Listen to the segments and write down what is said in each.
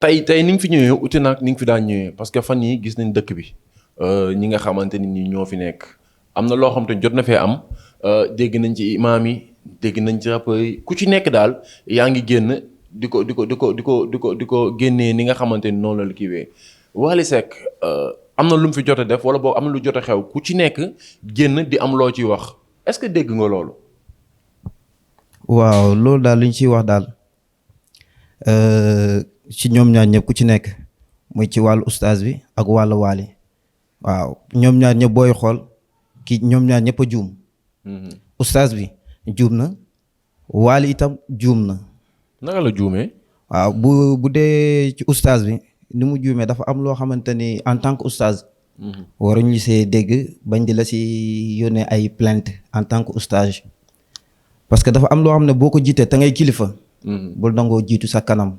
tey ni nga fi ñëwee uti nag ni nga fi daan ñëwee parce que fan yi gis nañ dëkk bi ñi nga xamante ni ñoo fi nekk am na loo xam te jot na fee am dégg nañ ci imaam yi dégg nañ ci rappeurs yi ku ci nekk daal yaa ngi génn di ko génnee ni nga xamante ni noonu la kiiwee Wally Seck am na lu mu fi jot a def wala boog am na lu jot a xew ku ci nekk génn di am loo ciy wax est-ce que dégg nga loolu. waaw loolu daal li ñu ciy wax daal ci ñoom ñaar ñëpp ku ci nekk muy ci wàllu ustaas bi ak wàllu Wally waaw ñoom ñaar ñëpp booy xool ki ñoom ñaar ñëpp a juum. ustaas bi juum na Wally itam juum na. naka la juumee. waaw bu dee ci ustaas bi ni mu juumee dafa am loo xamante ni en tant que ustaas. waruñu see dégg bañ di la si yónnee ay plainte en tant que ustaas. parce que dafa am loo xam ne boo ko jiitee te ngay kilifa. bul nangoo jiitu sa kanam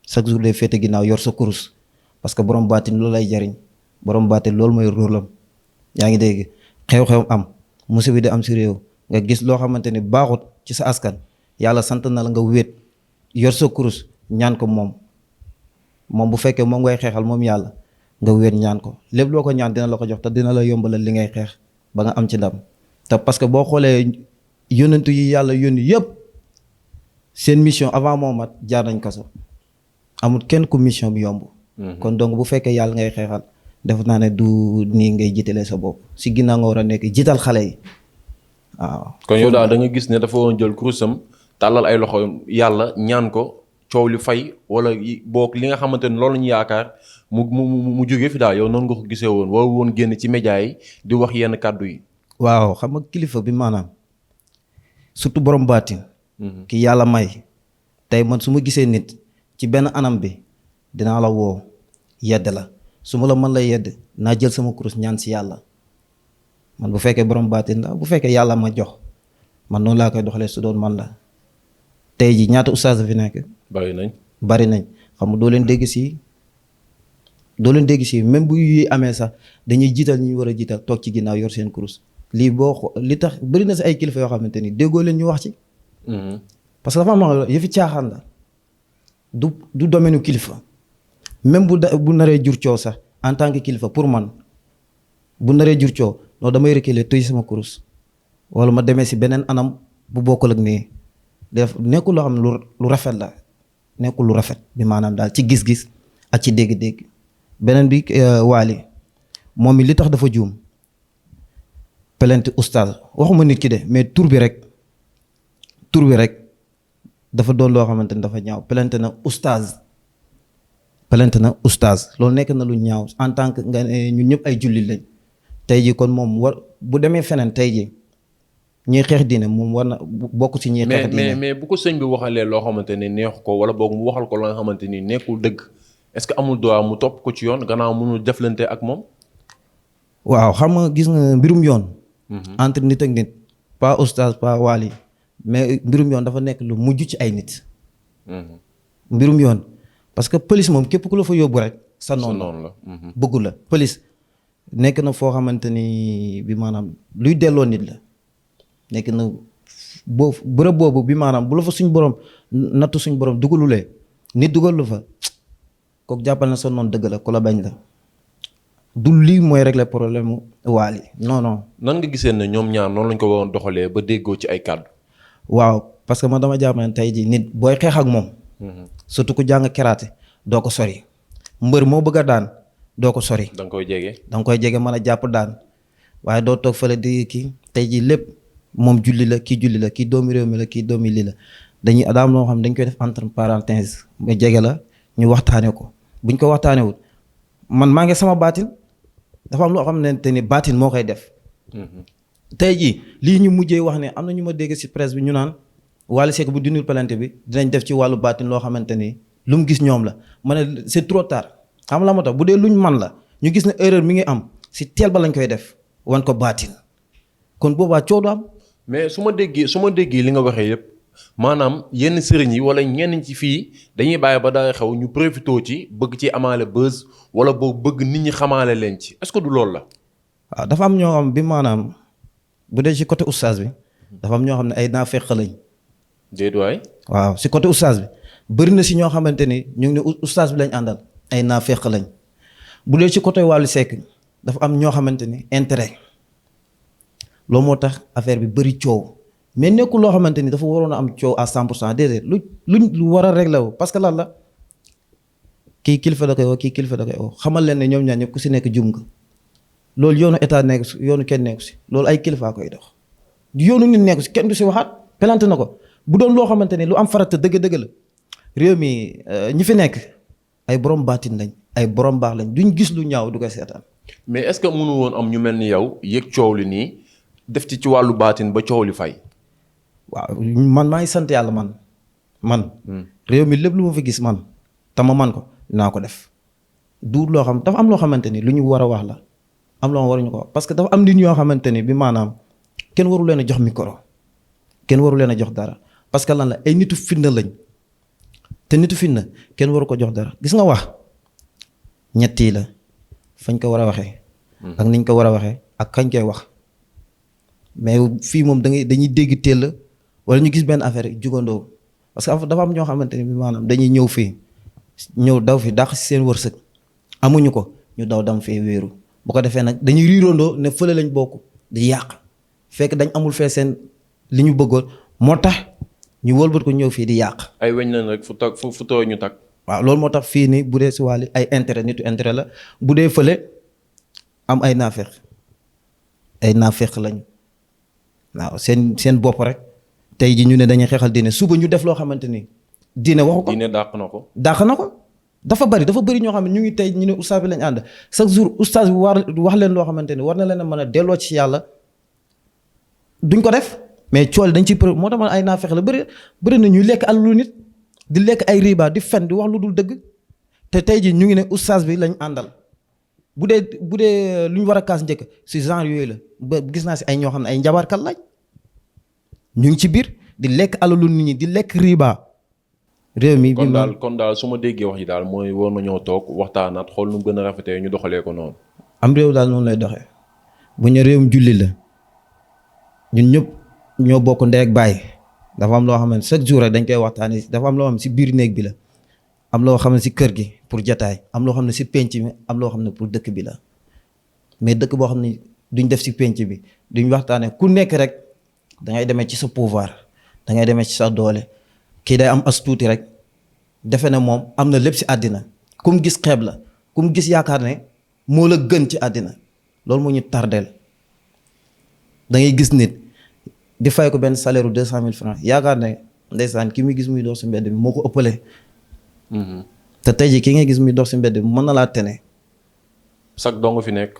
chaque jour day féete ginnaaw yor sa kurus parce que borom baatin loolu lay jariñ borom baatin loolu mooy rôlam yaa ngi dégg xew-xew am musiba di am si réew nga gis loo xamante ni baaxut ci sa askan yàlla sant na la nga wéet yor sa kurus ñaan ko moom bu fekkee moom ngay xeexal moom yàlla nga wéet ñaan ko lépp loo ko ñaan dina la ko jox te dina la yombalal li ngay xeex ba nga am ci ndam te parce que boo xoolee yónnentu yi yàlla yónni yëpp seen mission avant moo mat jaar nañ kaso amul kenn ku mission bi yomb. kon donc bu fekkee yàlla ngay xeexal def naa ne du nii ngay jiitalee sa bopp si ginnaaw nga war a nekk jiital xale yi waaw. kon yow daal da nga gis ne dafa woon jël kurusam tàllal ay loxo yàlla ñaan ko coow li fay wala boog li nga xamante ne loolu la ñu yaakaar mu jógee fi daal yow noonu nga ko gisee woon woo woon génn ci média yi di wax yenn kàddu yi. waaw xam nga kilifa bi maanaam surtout borom baatin. ki yàlla may tey man su ma gisee nit ci benn anam bi dinaa la woo yedd la su ma la mën la yedd naa jël sama kurus ñaan si yàlla man bu fekkee borom baatin la bu fekkee yàlla ma jox man noonu laa koy doxalee su doon man la tey ji ñaata ustaas fi nekk. bari nañ xam nga doo leen dégg si même bu yuy amee sax dañuy jiital ñi war a jiital toog ci ginnaaw yor seen kurus lii li tax bëri na si ay kilifa yoo xamante ni déggoo leen ñu wax ci. parce que dafa am yëfi caaxaan la du domaine kilifa même bu naree jur coow sax en tant que kilifa pour man bu naree jur coow non damay reculer tëj sama kurus wala ma demee si beneen anam bu bokkul ak nii def nekkul loo xam ne lu rafet la nekkul lu rafet bi maanaam daal ci gis-gis ak ci dégg-dégg beneen bi Wally moom mi li tax dafa juum plainte oustaz waxuma nit ki de mais tur bi rek dafa doon loo xamante ni dafa ñaaw plainte na oustaz loolu nekk na lu ñaaw en tant que nga ñun ñëpp ay jullit lañ tey ji kon moom war bu demee feneen tey ji ñuy xeex diine moom war na bokk ci ñuy xeex diine mais bu ko sëñ bi waxalee loo xamante ni neexu ko wala boog mu waxal ko loo nga xamante ni nekkul dëgg est-ce que amul droit mu topp ko ci yoon gannaaw mënul deflante ak moom. waaw xam nga gis nga mbirum yoon. entre nit ak nit pas oustaz pas Wally mais mbirum yoon dafa nekk lu mujj ci ay nit. mbirum yoon parce que police moom képp ku la fa yóbbu rek. sa noonu la bëggu la police nekk na foo xamante ni bi maanaam luy delloo nit la nekk na bërëb boobu bi maanaam bu la fa suñ borom nattu suñ borom dugalulee nit dugalu fa kooku jàppal na sa noonu dëgg la ku la bañ la du lii mooy régler problème mu Wally non. nan nga gisee ne ñoom ñaar noonu lañ ko waroon doxalee ba déggoo ci ay kàddu. waaw parce que man dama jàpp ne tey jii nit booy xeex ak moom. surtout ku jàng karaté doo ko sori. mbër moo bëgg a daan doo ko sori. da nga koy jege mën a jàpp daan waaye doo toog fële di kii tey jii lépp moom julli la kii doomi réew mi la kii doomi lii la dañuy daam loo xam ne dañ koy def entre parenthèse nga jege la ñu waxtaanee ko buñ ko waxtaanee wut man maa ngi sama baatin dafa am loo xam ne te ni baatin moo koy def. tey jii lii ñu mujjee wax ne am na ñu ma dégg ci presse bi ñu naan Wally Seck bu dindul plainte bi dinañ def ci wàllu baatin loo xamante ni lu mu gis ñoom la ma ne c'est trop tard xam la moo tax bu dee luñ man la ñu gis ne erreur mi ngi am ci teel ba lañ koy def wan ko baatin kon boobaa coow du am. mais su ma déggee li nga waxee yëpp maanaam yenn sëriñ yi wala ñenn ci fii dañuy bàyyi ba daa xew ñu profité ci bëgg ci amaale buzz wala boo bëgg nit ñi xamaale leen ci est-ce que du loolu la. waaw dafa am ñoo xam bi maanaam bu dee ci côté oustaz bi dafa am ñoo xam ne ay naafeq lañ. déedéet waay. waaw ci côté oustaz bi bëri na si ñoo xamante ni ñu ngi ne oustaz bi lañ àndal ay naafeq lañ. bu dee ci côté Wally Seck dafa am ñoo xamante ni intérêt loolu moo tax affaire bi bëri coow mais nekkul loo xamante ni dafa waroon a am coow à 100% déedéet lu war a réglé wu parce que lan la kii kilifa da koy woo kii kilifa da koy woo xamal leen ne ñoom ñaar ñëpp ku si nekk jum nga loolu yoonu état nekk si yoonu kenn nekku si loolu ay kilifaa koy dox yoonu nit nekku si kenn du si waxaat pelante na ko bu doon loo xamante ni lu am farata dëgg-dëgg la réew mi ñi fi nekk ay borom baatin lañ ay borom baax lañ duñ gis lu ñaaw du koy seetaan. mais est-ce que mënu woon am ñu mel ni yow yëg coow li nii def ci wàllu baatin ba coow li fay. waaw man maa ngi sant yàlla man. réew mi lépp lu ma fi gis man te ma man ko dinaa ko def. du loo xam dafa am loo xamante ni lu ñu war a wax la am loo waruñu ko wax parce que dafa am nit ñoo xamante ni bi maanaam kenn waru leen a jox micro kenn waru leen a jox dara parce que lan la ay nitu fitna lañ te nitu fitna kenn waru ko jox dara gis nga wax ñett yi la fañ ko war a waxee. ak niñ ko war a waxee ak kañ koy wax mais fii moom dañuy dégg teel wala ñu gis benn affaire jugandoo parce que dafa am ñoo xamante ni bi maanaam dañuy ñëw fii ñëw daw fi dàq si seen wërsëg amuñu ko ñu daw dam fee wéeru bu ko defee nag dañuy riirandoo ne fële lañ bokk di yàq fekk dañ amul fee seen li ñu bëggoon moo tax ñu wëlbat ko ñëw fii di yàq. ay weñ lañ rek fu tooy ñu tag. waaw loolu moo tax fii nii bu dee si wàllu ay intérêt nitu intérêt la bu dee fële am ay naafeq lañu waaw seen bopp rek tey ji ñu ne dañuy xeexal diine suba ñu def loo xamante ni diine waxu ko. diine dàq na ko. dàq na ko dafa bari ñoo xam ne ñu ngi tey ñu ne oustaz bi lañ ànd chaque jour oustaz bi wax leen loo xamante ni war na leen a mën a delloo ci yàlla duñ ko def mais cool dañ ciy moo tax man ay naafeq la bëri na ñuy lekk alalu nit di lekk ay riba di fen di wax lu dul dëgg te tey ji ñu ngi ne oustaz bi lañ àndal bu dee lu ñu war a kaas njëkk si genre yooyu la ba gis naa si ay ñoo xam ne ay njabarkat lañ ñu ngi ci biir di lekk alalu nit ñi di lekk riba. réew mi kon daal su ma déggee wax yi daal mooy war nañoo toog waxtaanaat xool nu gën a rafetee ñu doxalee ko noonu. am réew daal noonu lay doxee bu ñu réewum julli la ñun ñëpp ñoo bokk ndey ak baay dafa am loo xam ne chaque jour rek dañ koy waxtaanee dafa am loo xam ne si biir néeg bi la am loo xam ne si kër gi pour jataay am loo xam ne si penc mi am loo xam ne pour dëkk bi la mais dëkk boo xam ne duñ def si penc bi duñ waxtaanee ku nekk rek da ngay demee ci sa pouvoir da ngay demee ci sa doole. kii day am as tuuti rek defe ne moom am na lépp ci àddina ku mu gis xeeb la ku mu gis yaakaar ne moo la gën ci àddina loolu moo ñu tardeel da ngay gis nit di fay ko benn salaire u 200,000 francs yaakaar ne ndeysaan ki muy gis muy dox ci mbedd bi moo ko ëppale. te tey jii ki ngay gis muy dox ci mbedd bi mën na laa tene. sax doo nga fi nekk.